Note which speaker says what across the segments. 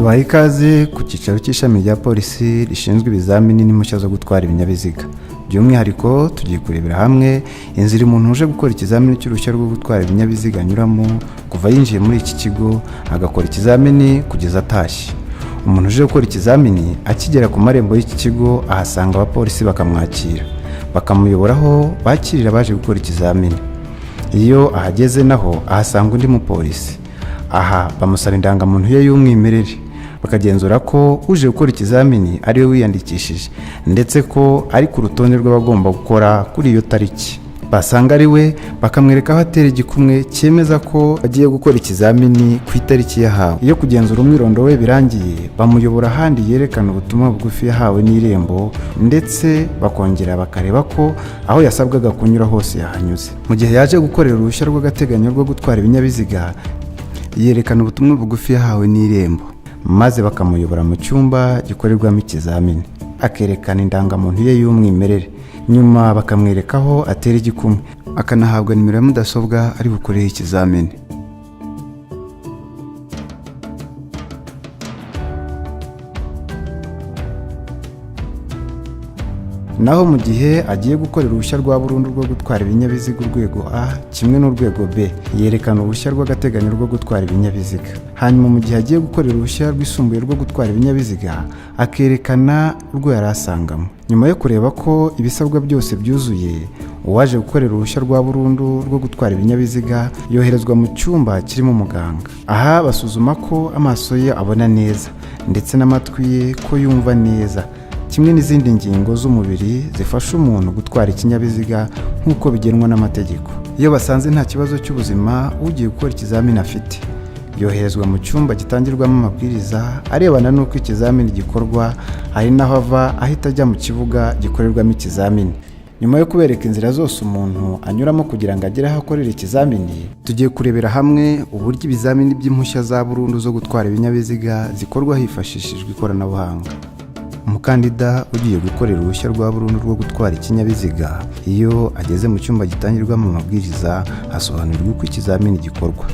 Speaker 1: Tubaha ikaze ku cyicaro cy'ishami rya polisi rishinzwe ibizamini n'impushya zo gutwara ibinyabiziga. By'umwihariko tugiye kurebera hamwe inzira umuntu uje gukora ikizamini cy'uruhushya rwo gutwara ibinyabiziga anyuramo kuva yinjiye muri iki kigo agakora ikizamini kugeza atashye. Umuntu uje gukora ikizamini akigera ku marembo y'iki kigo ahasanga abapolisi bakamwakira, bakamuyobora aho bakirira abaje gukora ikizamini. Iyo ahageze naho ahasanga undi mupolisi. Aha bamusaba indangamuntu ye y'umwimerere, bakagenzura ko uje gukora ikizamini ari we wiyandikishije ndetse ko ari ku rutonde rw'abagomba gukora kuri iyo tariki. Basanga ari we, bakamwereka aho atera igikumwe cyemeza ko agiye gukora ikizamini ku itariki yahawe. Iyo kugenzura umwirondoro we birangiye, bamuyobora ahandi yerekana ubutumwa bugufi yahawe n'Irembo, ndetse bakongera bakareba ko aho yasabwaga kunyura hose yahanyuze. Mu gihe yaje gukorera uruhushya rw'agateganyo rwo gutwara ibinyabiziga, yerekana ubutumwa bugufi yahawe n'Irembo, maze bakamuyobora mu cyumba gikorerwamo ikizamini, akerekana indangamuntu ye y'umwimerere, nyuma bakamwereka aho atera igikumwe, akanahabwa nimero ya mudasobwa ari bukoreho ikizamini. Naho mu gihe agiye gukorera uruhushya rwa burundu rwo gutwara ibinyabiziga urwego A kimwe n'urwego B, yerekana uruhushya rw'agateganyo rwo gutwara ibinyabiziga. Hanyuma mu gihe agiye gukorera uruhushya rwisumbuye rwo gutwara ibinyabiziga, akerekana urwo yari asangamo. Nyuma yo kureba ko ibisabwa byose byuzuye, uwaje gukorera uruhushya rwa burundu rwo gutwara ibinyabiziga yoherezwa mu cyumba kirimo umuganga. Aha basuzuma ko amaso ye abona neza ndetse n'amatwi ye ko yumva neza, kimwe n'izindi ngingo z'umubiri zifasha umuntu gutwara ikinyabiziga nk'uko bigenwa n'amategeko. Iyo basanze nta kibazo cy'ubuzima ugiye gukora ikizamini afite, yoherezwa mu cyumba gitangirwamo amabwiriza arebana n'uko ikizamini gikorwa, ari naho ava ahita ajya mu kibuga gikorerwamo ikizamini. Nyuma yo kubereka inzira zose umuntu anyuramo kugira ngo agere aho akorera ikizamini, tugiye kurebera hamwe uburyo ibizamini by'impushya za burundu zo gutwara ibinyabiziga zikorwa hifashishijwe ikoranabuhanga. Umukandida ugiye gukorera uruhushya rwa burundu rwo gutwara ikinyabiziga, iyo ageze mu cyumba gitangirwamo amabwiriza, asobanurirwa uko ikizamini gikorwa.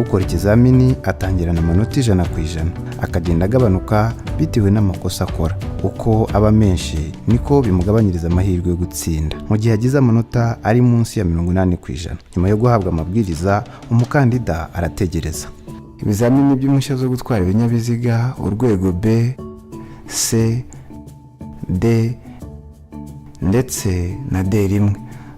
Speaker 1: Ukora ikizamini atangirana amanota 100%, akagenda agabanuka bitewe n'amakosa akora. Uko aba menshi niko bimugabanyiriza amahirwe yo gutsinda mu gihe agize amanota ari munsi ya 80%. Nyuma yo guhabwa amabwiriza, umukandida arategereza. Ibizamini by'impushya zo gutwara ibinyabiziga urwego B, C, D ndetse na D rimwe,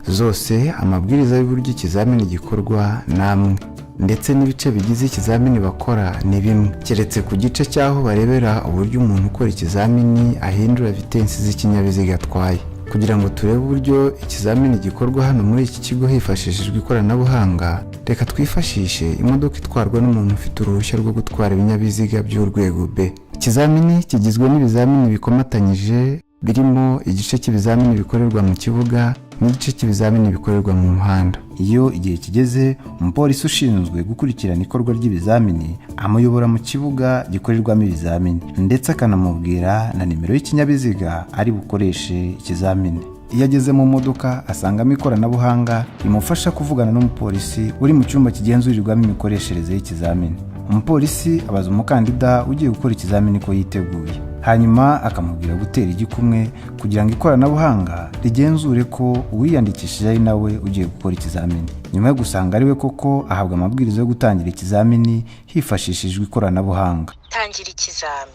Speaker 1: zose amabwiriza y'uburyo ikizamini gikorwa ni amwe, ndetse n'ibice bigize ikizamini bakora ni bimwe, keretse ku gice cy'aho barebera uburyo umuntu ukora ikizamini ahindura vitensi z'ikinyabiziga atwaye. Kugira ngo turebe uburyo ikizamini gikorwa hano muri iki kigo hifashishijwe ikoranabuhanga, reka twifashishe imodoka itwarwa n'umuntu ufite uruhushya rwo gutwara ibinyabiziga by'urwego B. Ikizamini kigizwe n'ibizamini bikomatanyije, birimo igice cy'ibizamini bikorerwa mu kibuga n'igice cy'ibizamini bikorerwa mu muhanda. Iyo igihe kigeze, umupolisi ushinzwe gukurikirana ikorwa ry'ibizamini amuyobora mu kibuga gikorerwamo ibizamini, ndetse akanamubwira na nimero y'ikinyabiziga ari bukoreshe ikizamini. Iyo ageze mu modoka, asangamo ikoranabuhanga rimufasha kuvugana n'umupolisi uri mu cyumba kigenzurirwamo imikoreshereze y'ikizamini. Umupolisi abaza umukandida ugiye gukora ikizamini ko yiteguye, hanyuma akamubwira gutera igikumwe kugira ngo ikoranabuhanga rigenzure ko uwiyandikishije ari nawe ugiye gukora ikizamini. Nyuma yo gusanga ari we koko, ahabwa amabwiriza yo gutangira ikizamini hifashishijwe ikoranabuhanga.
Speaker 2: Tangira ikizami.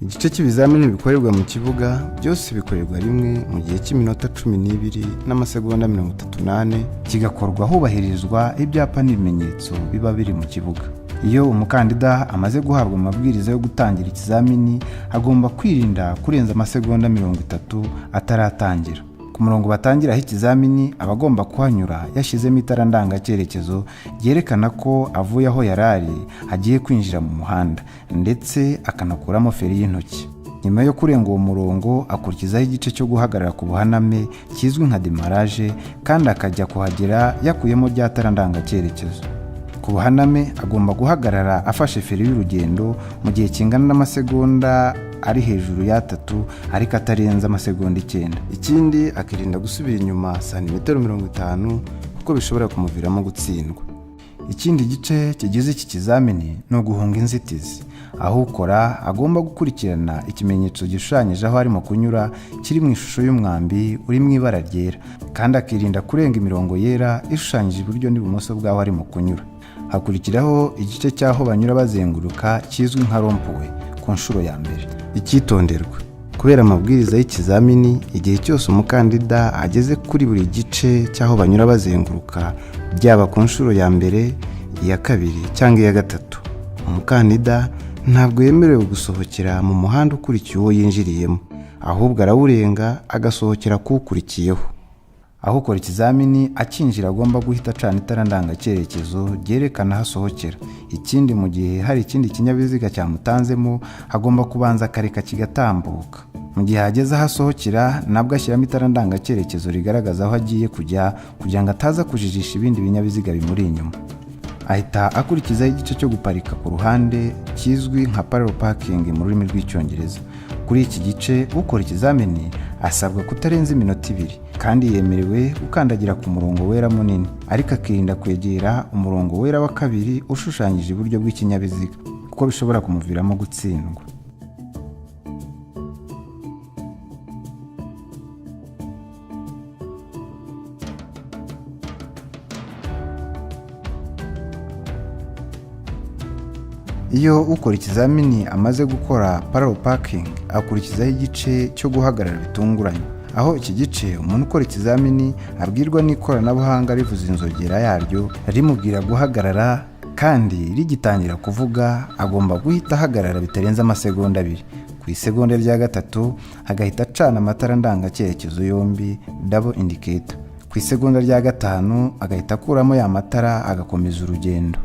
Speaker 1: Igice cy'ibizamini bikorerwa mu kibuga byose bikorerwa rimwe mu gihe cy'iminota 12 n'amasegonda 34, kigakorwa hubahirizwa ibyapa n'ibimenyetso biba biri mu kibuga. Iyo umukandida amaze guhabwa amabwiriza yo gutangira ikizamini, agomba kwirinda kurenza amasegonda 30 ataratangira. Ku murongo batangiraho ikizamini aba agomba kuhanyura yashyizemo itara ndangacyerekezo ryerekana ko avuye aho yari ari agiye kwinjira mu muhanda, ndetse akanakuramo feri y'intoki. Nyuma yo kurenga uwo murongo, akurikizaho igice cyo guhagarara ku buhaname kizwi nka demarage, kandi akajya kuhagera yakuyemo rya tara ndangacyerekezo. Ku buhaname agomba guhagarara afashe feri y'urugendo mu gihe kingana n'amasegonda ari hejuru y'atatu ariko atarenze amasegonda 9. Ikindi, akirinda gusubira inyuma santimetero 50 kuko bishobora kumuviramo gutsindwa. Ikindi gice kigize iki kizamini ni uguhunga inzitizi, aho ukora agomba gukurikirana ikimenyetso gishushanyije aho arimo kunyura kiri mu ishusho y'umwambi uri mu ibara ryera, kandi akirinda kurenga imirongo yera ishushanyije iburyo n'ibumoso bw'aho arimo kunyura. Hakurikiraho igice cy'aho banyura bazenguruka kizwi nka rond-point ku nshuro ya mbere. Icyitonderwa: kubera amabwiriza y'ikizamini, igihe cyose umukandida ageze kuri buri gice cy'aho banyura bazenguruka, byaba ku nshuro ya mbere, iya kabiri cyangwa iya gatatu, umukandida ntabwo yemerewe gusohokera mu muhanda ukurikiye uwo yinjiriyemo, ahubwo arawurenga agasohokera kuwukurikiyeho. Aho ukora ikizamini akinjira agomba guhita acana itara ndangacyerekezo ryerekana aho asohokera. Ikindi, mu gihe hari ikindi kinyabiziga cyamutanzemo, agomba kubanza akareka kigatambuka. Mu gihe ageze aho asohokera, nabwo ashyiramo itara ndangacyerekezo rigaragaza aho agiye kujya, kugira ngo ataza kujijisha ibindi binyabiziga bimuri inyuma. Ahita akurikizaho igice cyo guparika ku ruhande kizwi nka parallel parking mu rurimi rw'Icyongereza. Kuri iki gice, ukora ikizamini asabwa kutarenza iminota 2, kandi yemerewe gukandagira ku murongo wera munini, ariko akirinda kwegera umurongo wera wa kabiri ushushanyije iburyo bw'ikinyabiziga, kuko bishobora kumuviramo gutsindwa. Iyo ukora ikizamini amaze gukora parallel parking, akurikizaho igice cyo guhagarara bitunguranye, aho iki gice umuntu ukora ikizamini abwirwa n'ikoranabuhanga rivuza inzogera yaryo rimubwira guhagarara, kandi rigitangira kuvuga agomba guhita ahagarara bitarenze amasegonda 2. Ku isegonda rya gatatu agahita acana amatara ndangacyerekezo yombi, double indicator. Ku isegonda rya gatanu agahita akuramo ya matara agakomeza urugendo.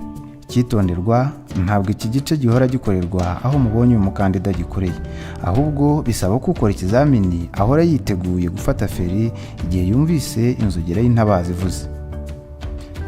Speaker 1: Icyitonderwa: ntabwo iki gice gihora gikorerwa aho mubonye uyu mukandida gikoreye, ahubwo bisaba ko ukora ikizamini ahora yiteguye gufata feri igihe yumvise inzogera y'intabaza ivuze.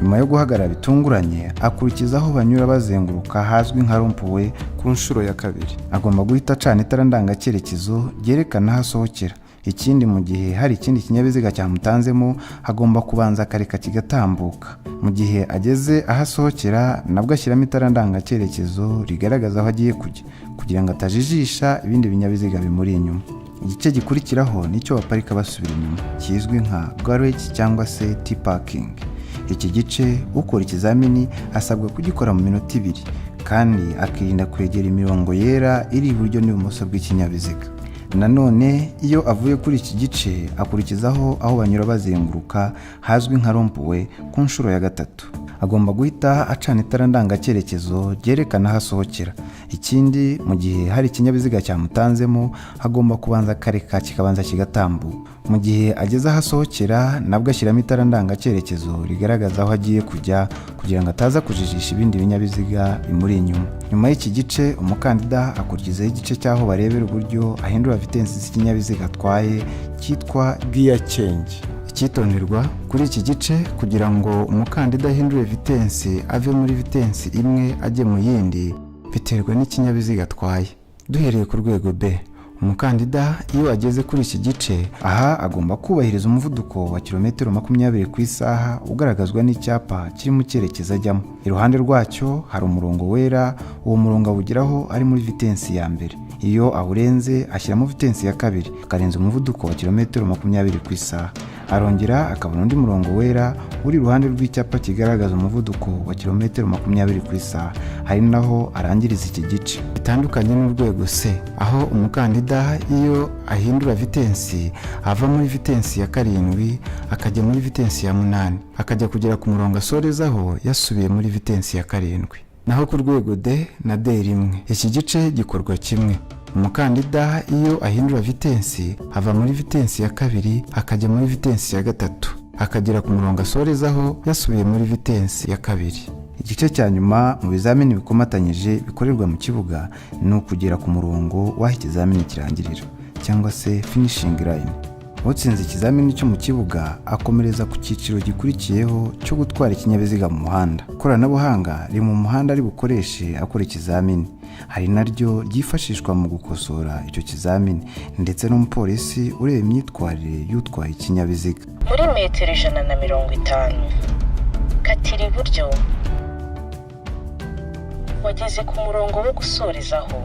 Speaker 1: Nyuma yo guhagarara bitunguranye, akurikiza aho banyura bazenguruka hazwi nka rond-point ku nshuro ya kabiri. Agomba guhita acana itara ndangacyerekezo ryerekana aho asohokera. Ikindi, mu gihe hari ikindi kinyabiziga cyamutanzemo, agomba kubanza akareka kigatambuka. Mu gihe ageze aho asohokera, nabwo ashyiramo itara ndangacyerekezo rigaragaza aho agiye kujya, kugira ngo atajijisha ibindi binyabiziga bimuri inyuma. Igice gikurikiraho nicyo baparika basubira inyuma kizwi nka garage cyangwa se T-parking. Iki gice ukora ikizamini asabwa kugikora mu minota 2, kandi akirinda kwegera imirongo yera iri iburyo n'ibumoso bw'ikinyabiziga. Nanone iyo avuye kuri iki gice, akurikizaho aho banyura bazenguruka hazwi nka rond-point ku nshuro ya gatatu. Agomba guhita acana itara ndangacyerekezo ryerekana aho asohokera. Ikindi, mu gihe hari ikinyabiziga cyamutanzemo, agomba kubanza akareka kikabanza kigatambuka. Mu gihe ageze aho asohokera, nabwo ashyiramo itara ndangacyerekezo rigaragaza aho agiye kujya, kugira ngo ataza kujijisha ibindi binyabiziga bimuri inyuma. Nyuma y'iki gice, umukandida akurikizaho igice cy'aho barebera uburyo ahindura vitensi z'ikinyabiziga atwaye cyitwa gear change. Icyitonderwa kuri iki gice: kugira ngo umukandida ahindure vitensi ave muri vitensi imwe ajye mu yindi, biterwa n'ikinyabiziga atwaye. Duhereye ku rwego B, umukandida iyo ageze kuri iki gice, aha agomba kubahiriza umuvuduko wa kilometero 20 ku isaha ugaragazwa n'icyapa kiri mu cyerekezo ajyamo. Iruhande rwacyo hari umurongo wera. Uwo murongo awugeraho ari muri vitensi ya mbere. Iyo awurenze, ashyiramo vitensi ya kabiri, akarenza umuvuduko wa kilometero 20 ku isaha. Arongera akabona undi murongo wera uri iruhande rw'icyapa kigaragaza umuvuduko wa kilometero 20 ku isaha, hari naho arangiriza iki gice. Bitandukanye n'urwego C, aho umukandida iyo ahindura vitensi ava muri vitensi ya karindwi akajya muri vitensi ya munani, akajya kugera ku murongo asorezaho yasubiye muri vitensi ya karindwi. Naho ku rwego D na D1, iki gice gikorwa kimwe. Umukandida iyo ahindura vitensi ava muri vitensi ya kabiri akajya muri vitensi ya gatatu, akagera ku murongo asorezaho yasubiye muri vitensi ya kabiri. Igice cya nyuma mu bizamini bikomatanyije bikorerwa mu kibuga ni ukugera ku murongo w'aho ikizamini kirangirira, cyangwa se finishing line. Utsinze ikizamini cyo mu kibuga akomereza ku cyiciro gikurikiyeho cyo gutwara ikinyabiziga mu muhanda. Ikoranabuhanga riri mu muhanda ari bukoreshe akora ikizamini, hari naryo ryifashishwa mu gukosora icyo kizamini, ndetse n'umupolisi ureba imyitwarire y'utwaye ikinyabiziga.
Speaker 2: Muri metero 150, katira iburyo. Wageze ku murongo wo gusorezaho.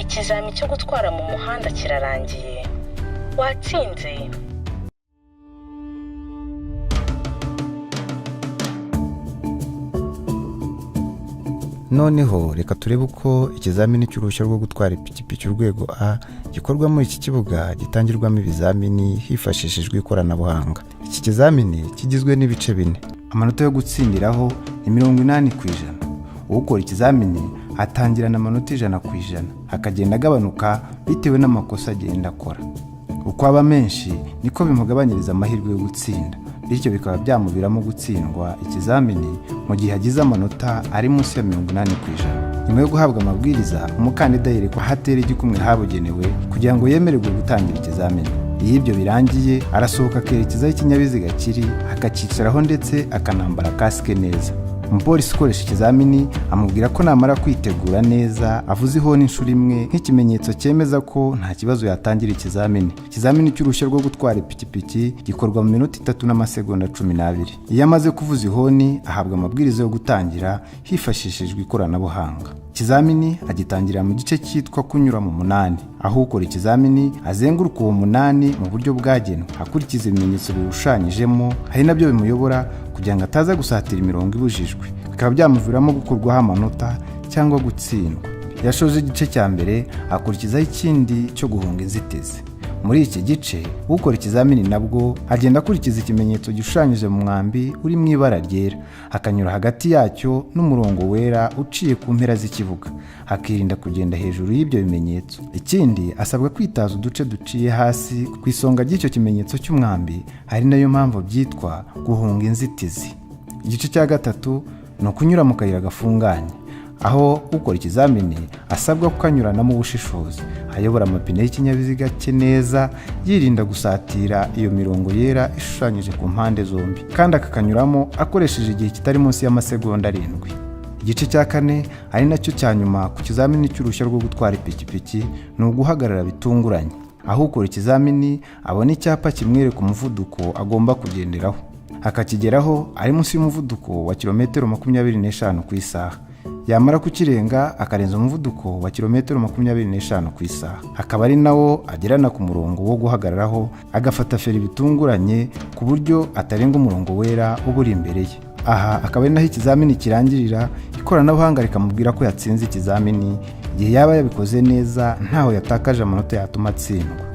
Speaker 2: Ikizami cyo gutwara mu muhanda kirarangiye, watsinze.
Speaker 1: Noneho reka turebe uko ikizamini cy'uruhushya rwo gutwara ipikipiki urwego A gikorwa muri iki kibuga gitangirwamo ibizamini hifashishijwe ikoranabuhanga. Iki kizamini kigizwe n'ibice bine. Amanota yo gutsindiraho ni 80%. Ukora ikizamini atangirana amanota 100%, akagenda agabanuka bitewe n'amakosa agenda akora. Uko aba menshi niko bimugabanyiriza amahirwe yo gutsinda, bityo bikaba byamuviramo gutsindwa ikizamini mu gihe agize amanota ari munsi ya 80%. Nyuma yo guhabwa amabwiriza, umukandida yerekwa aho atera igikumwe habugenewe kugira ngo yemererwe gutangira ikizamini. Iyo ibyo birangiye, arasohoka akerekeza aho ikinyabiziga kiri, akacyicaraho ndetse akanambara kasike neza. Umupolisi ukoresha ikizamini amubwira ko namara kwitegura neza avuze ihoni inshuro imwe nk'ikimenyetso cyemeza ko nta kibazo yatangira ikizamini. Ikizamini cy'uruhushya rwo gutwara ipikipiki gikorwa mu minota 3 n'amasegonda 12. Iyo amaze kuvuza ihoni, ahabwa amabwiriza yo gutangira hifashishijwe ikoranabuhanga. Ikizamini agitangira mu gice cyitwa kunyura mu munani, aho ukora ikizamini azenguruka uwo munani mu buryo bwagenwe akurikiza ibimenyetso biwushushanyijemo, hari nabyo bimuyobora kugira ngo ataza gusatira imirongo ibujijwe, bikaba byamuviramo gukurwaho amanota cyangwa gutsindwa. Yashoje igice cya mbere, akurikizaho ikindi cyo guhunga inzitizi. Muri iki gice, ukora ikizamini nabwo agenda akurikiza ikimenyetso gishushanyije mu mwambi uri mu ibara ryera, akanyura hagati yacyo n'umurongo wera uciye ku mpera z'ikibuga, akirinda kugenda hejuru y'ibyo bimenyetso. Ikindi, asabwa kwitaza uduce duciye hasi ku isonga ry'icyo kimenyetso cy'umwambi, ari nayo mpamvu byitwa guhunga inzitizi. Igice cya gatatu ni ukunyura mu kayira gafunganye, aho ukora ikizamini asabwa kukanyuranamo ubushishozi, ayobora amapine y'ikinyabiziga cye neza, yirinda gusatira iyo mirongo yera ishushanyije ku mpande zombi, kandi akakanyuramo akoresheje igihe kitari munsi y'amasegonda 7. Igice cya kane, ari nacyo cya nyuma ku kizamini cy'uruhushya rwo gutwara ipikipiki, ni uguhagarara bitunguranye, aho ukora ikizamini abona icyapa kimwereka umuvuduko agomba kugenderaho, akakigeraho ari munsi y'umuvuduko wa kilometero 25 ku isaha. Yamara kukirenga, akarenza umuvuduko wa kilometero 25 ku isaha, akaba ari nawo agerana ku murongo wo guhagararaho, agafata feri bitunguranye ku buryo atarenga umurongo wera uba uri imbere ye. Aha akaba ari naho ikizamini kirangirira, ikoranabuhanga rikamubwira ko yatsinze ikizamini igihe yaba yabikoze neza, ntaho yatakaje amanota yatuma atsindwa.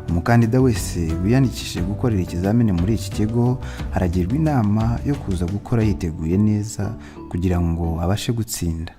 Speaker 1: Umukandida wese wiyandikishije gukorera ikizamini muri iki kigo aragirwa inama yo kuza gukora yiteguye neza kugira ngo abashe gutsinda.